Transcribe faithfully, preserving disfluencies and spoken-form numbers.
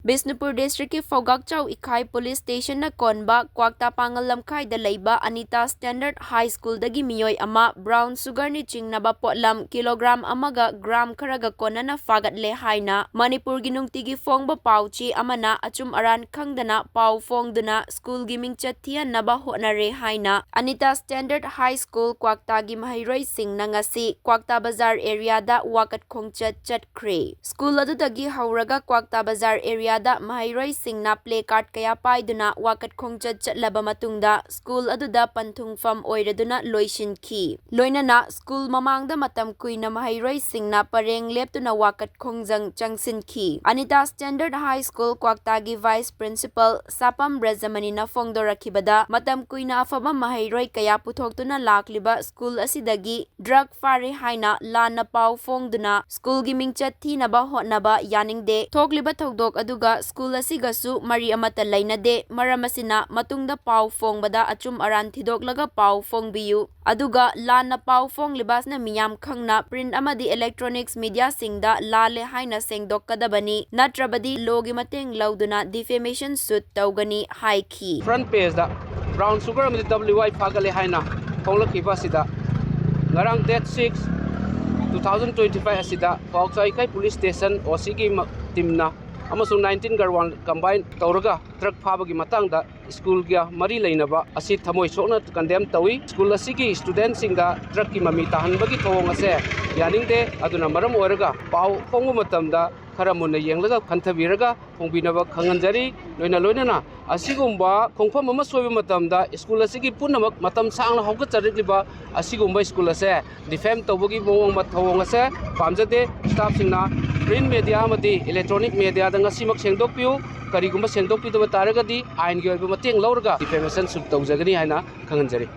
ꯕꯤꯁꯅꯨꯄꯨꯔ ꯗꯤꯁꯇ꯭ꯔꯤꯛꯀꯤ ꯐꯧꯒꯥꯛꯆꯥꯎ ꯏꯈꯥꯏ ꯄꯨꯂꯤꯁ ꯁ꯭ꯇꯦꯁꯟꯅ ꯀꯣꯟꯕ ꯀ꯭ꯋꯥꯛꯇꯥ ꯄꯥꯡꯒꯜ ꯂꯝꯈꯥꯏꯗ ꯂꯩꯕ ꯑꯅꯤꯇꯥ ꯁ꯭ꯇꯦꯟꯗꯔꯗ ꯍꯥꯏ ꯁ꯭ꯀꯨꯜꯗꯒꯤ ꯃꯤꯑꯣꯏ ꯑꯃ ꯕ꯭ꯔꯥꯎꯟ ꯁꯨꯒꯔꯅ ꯆꯤꯡꯅꯕ ꯄꯣꯠꯂꯝ ꯀꯤꯂꯣꯒ꯭ꯔꯥꯝ ꯑꯃꯒ ꯒ꯭ꯔꯥꯝ ꯈꯔꯒ ꯀꯣꯟꯅꯅ ꯐꯥꯒꯠꯂꯦ ꯍꯥꯏꯅ ꯃꯅꯤꯄꯨꯔꯒꯤ ꯅꯨꯡꯇꯤꯒꯤ ꯐꯣꯡꯕ ꯄꯥꯎ ꯆꯦ ꯑꯃꯅ ꯑꯆꯨꯝ ꯑꯔꯥꯟ ꯈꯪꯗꯅ ꯄꯥꯎ ꯐꯣꯡꯗꯨꯅ ꯁ꯭ꯀꯨꯜꯒꯤ ꯃꯤꯡꯆꯠ ꯊꯤꯍꯟꯅꯕ ꯍꯣꯠꯅꯔꯦ ꯍꯥꯏꯅ ꯑꯅꯤꯇꯥ ꯁ꯭ꯇꯦꯟꯗꯔꯗ ꯍꯥꯏ ꯁ꯭ꯀꯨꯜ ꯀ꯭ꯋꯥꯛꯇꯥꯒꯤ ꯃꯍꯩꯔꯣꯏꯁꯤꯡꯅ ꯉꯁꯤ ꯀ꯭ꯋꯥꯛꯇꯥ ꯕꯖꯥꯔ ꯑꯦꯔꯤꯌꯥꯗ ꯋꯥꯀꯠ ꯈꯣꯡꯆꯠ ꯆꯠꯈ꯭ꯔꯦ꯫ ꯁ꯭ꯀꯨꯜ ꯑꯗꯨꯗꯒꯤ ꯍꯧꯔꯒ ꯀ꯭ꯋꯥꯛꯇꯥ ꯕꯖꯥꯔ ꯑꯦꯔꯤꯌꯥꯗ ꯃꯍꯩꯔꯣꯏꯁꯤꯡꯅ ꯄ꯭ꯂꯦ ꯀꯥꯔꯗ ꯀꯌꯥ ꯄꯥꯏꯗꯨꯅ ꯋꯥꯀꯠ ꯈꯣꯡꯆꯠ ꯆꯠꯂꯕ ꯃꯇꯨꯡꯗ ꯁ꯭ꯀꯨꯜ ꯑꯗꯨꯗ ꯄꯟꯊꯨꯡꯐꯝ ꯑꯣꯏꯔꯗꯨꯅ ꯂꯣꯏꯁꯤꯟꯈꯤ꯫ ꯂꯣꯏꯅꯅ ꯁ꯭ꯀꯨꯜ ꯃꯃꯥꯡꯗ ꯃꯇꯝ ꯀꯨꯏꯅ ꯃꯍꯩꯔꯣꯏꯁꯤꯡꯅ ꯄꯔꯦꯡ ꯂꯦꯞꯇꯨꯅ ꯋꯥꯀꯠ ꯈꯣꯡꯖꯪ ꯆꯪꯁꯤꯟꯈꯤ꯫ ꯑꯅꯤꯇꯥ ꯁ꯭ꯇꯦꯟꯗꯔꯗ ꯍꯥꯏ ꯁ꯭ꯀꯨꯜ ꯀ꯭ꯋꯥꯛꯇꯥꯒꯤ ꯚꯥꯏꯁ ꯄ꯭ꯔꯤꯟꯁꯤꯄꯜ ꯁꯥꯄꯝ ꯕ꯭ꯔꯖꯃꯅꯤꯅ ꯐꯣꯡꯗꯣꯔꯛꯈꯤꯕꯗ, ꯃꯇꯝ ꯀꯨꯏꯅ ꯑꯐꯕ ꯃꯍꯩꯔꯣꯏ ꯀꯌꯥ ꯄꯨꯊꯣꯛꯇꯨꯅ ꯂꯥꯛꯂꯤꯕ ꯁ꯭ꯀꯨꯜ ꯑꯁꯤꯗꯒꯤ ꯗ꯭ꯔꯒ ꯐꯥꯔꯦ ꯍꯥꯏꯅ ꯂꯥꯟꯅ ꯄꯥꯎ ꯐꯣꯡꯗꯨꯅ ꯁ꯭ꯀꯨꯜꯒꯤ ꯃꯤꯡꯆꯠ ꯊꯤꯅꯕ ꯍꯣꯠꯅꯕ ꯌꯥꯅꯤꯡꯗꯦ꯫ ꯊꯣꯛꯂꯤꯕ ꯊꯧꯗꯣꯛ ꯑꯗꯨꯒ ꯁ꯭ꯀꯨꯜ ꯑꯁꯤꯒꯁꯨ ꯃꯔꯤ ꯑꯃꯠꯇ ꯂꯩꯅꯗꯦ꯫ ꯃꯔꯝ ꯑꯁꯤꯅ ꯃꯇꯨꯡꯗ ꯄꯥꯎ ꯐꯣꯡꯕꯗ ꯑꯆꯨꯝ ꯑꯔꯥꯟ ꯊꯤꯗꯣꯛꯂꯒ ꯄꯥꯎ ꯐꯣꯡꯕꯤꯌꯨ꯫ ꯑꯗꯨꯒ ꯂꯥꯟꯅ ꯄꯥꯎ ꯐꯣꯡꯂꯤꯕ ꯑꯁꯤꯅ ꯃꯤꯌꯥꯝ ꯈꯪꯅ ꯄ꯭ꯔꯤꯟꯠ ꯑꯃꯗꯤ ꯏꯂꯦꯛꯇ꯭ꯔꯣꯅꯤꯛꯁ ꯃꯤꯗꯤꯌꯥꯁꯤꯡꯗ ꯂꯥꯜꯂꯦ ꯍꯥꯏꯅ ꯁꯦꯡꯗꯣꯛꯀꯗꯕꯅꯤ, ꯅꯠꯇ꯭ꯔꯕꯗꯤ ꯂꯣꯒꯤ ꯃꯇꯦꯡ ꯂꯧꯗꯨꯅ ꯗꯤꯐꯦꯃꯦꯁꯟ ꯁꯨꯠ ꯇꯧꯒꯅꯤ ꯍꯥꯏꯈꯤ꯫ ꯐ꯭ꯔꯟꯠ ꯄꯦꯖꯇ ꯕ꯭ꯔꯥꯎꯟ ꯁꯨꯒꯔ ꯑꯃꯗꯤ ꯗꯕ꯭ꯂꯤꯎ ꯋꯥꯏ ꯐꯥꯒꯠꯂꯦ ꯍꯥꯏꯅ ꯐꯣꯡꯂꯛꯈꯤꯕ ꯑꯁꯤꯗ, ꯉꯔꯥꯡ date six, two thousand twenty five ꯑꯁꯤꯗ ꯀ꯭ꯋꯥꯛꯆꯥꯎ ꯏꯈꯥꯏ ꯄꯨꯂꯤꯁ ꯁ꯭ꯇꯦꯁꯟ ꯑꯣ ꯁꯤꯒꯤ ꯃ-, ꯇꯤꯝꯅ ꯑꯃꯁꯨꯡ ꯅꯥꯏꯟꯇꯤꯟ ꯒꯔꯋꯥꯟ ꯀꯝꯕꯥꯏꯟ ꯇꯧꯔꯒ ꯗ꯭ꯔꯒ ꯐꯥꯕꯒꯤ ꯃꯇꯥꯡꯗ ꯁ꯭ꯀꯨꯜꯒ ꯃꯔꯤ ꯂꯩꯅꯕ ꯑꯁꯤ ꯊꯃꯣꯏ ꯁꯣꯛꯅ ꯀꯟꯗꯦꯝ ꯇꯧꯏ꯫ ꯁ꯭ꯀꯨꯜ ꯑꯁꯤꯒꯤ ꯁ꯭ꯇꯨꯗꯦꯟꯠꯁꯤꯡꯗ ꯗ꯭ꯔꯒꯀꯤ ꯃꯃꯤ ꯇꯥꯍꯟꯕꯒꯤ ꯊꯧꯑꯣꯡ ꯑꯁꯦ ꯌꯥꯅꯤꯡꯗꯦ꯫ ꯑꯗꯨꯅ ꯃꯔꯝ ꯑꯣꯏꯔꯒ ꯄꯥꯎ ꯐꯣꯡꯕ ꯃꯇꯝꯗ ꯈꯔ ꯃꯨꯟꯅ ꯌꯦꯡꯂꯒ ꯈꯟꯊꯕꯤꯔꯒ ꯐꯣꯡꯕꯤꯅꯕ ꯈꯪꯍꯟꯖꯔꯤ꯫ ꯂꯣꯏꯅ ꯂꯣꯏꯅꯅ ꯑꯁꯤꯒꯨꯝꯕ ꯈꯣꯡꯐꯝ ꯑꯃ ꯁꯣꯏꯕ ꯃꯇꯝꯗ ꯁ꯭ꯀꯨꯜ ꯑꯁꯤꯒꯤ ꯄꯨꯝꯅꯃꯛ ꯃꯇꯝ ꯁꯥꯡꯅ ꯍꯧꯒꯠꯆꯔꯛꯂꯤꯕ ꯑꯁꯤꯒꯨꯝꯕ ꯁ꯭ꯀꯨꯜ ꯑꯁꯦ ꯗꯤꯐꯦꯝ ꯇꯧꯕꯒꯤ ꯃꯑꯣꯡ ꯃ-, ꯊꯧꯑꯣꯡ ꯑꯁꯦ ꯄꯥꯝꯖꯗꯦ꯫ ꯁ꯭ꯇꯥꯐꯁꯤꯡꯅ ꯄ꯭ꯔꯤꯟꯠ ꯃꯦꯗꯤꯌꯥ ꯑꯃꯗꯤ ꯏꯂꯦꯛꯇ꯭ꯔꯣꯅꯤꯛ ꯃꯦꯗꯤꯌꯥꯗ ꯉꯁꯤꯃꯛ ꯁꯦꯡꯗꯣꯛꯄꯤꯌꯨ꯫ ꯀꯔꯤꯒꯨꯝꯕ ꯁꯦꯡꯗꯣꯛꯄꯤꯗꯕ ꯇꯥꯔꯒꯗꯤ ꯑꯥꯏꯟꯒꯤ ꯑꯣꯏꯕ ꯃꯇꯦꯡ ꯂꯧꯔꯒ ꯗꯤꯐꯦꯃꯦꯁꯟ ꯁꯨꯠ ꯇꯧꯖꯒꯅꯤ ꯍꯥꯏꯅ ꯈꯪꯍꯟꯖꯔꯤ꯫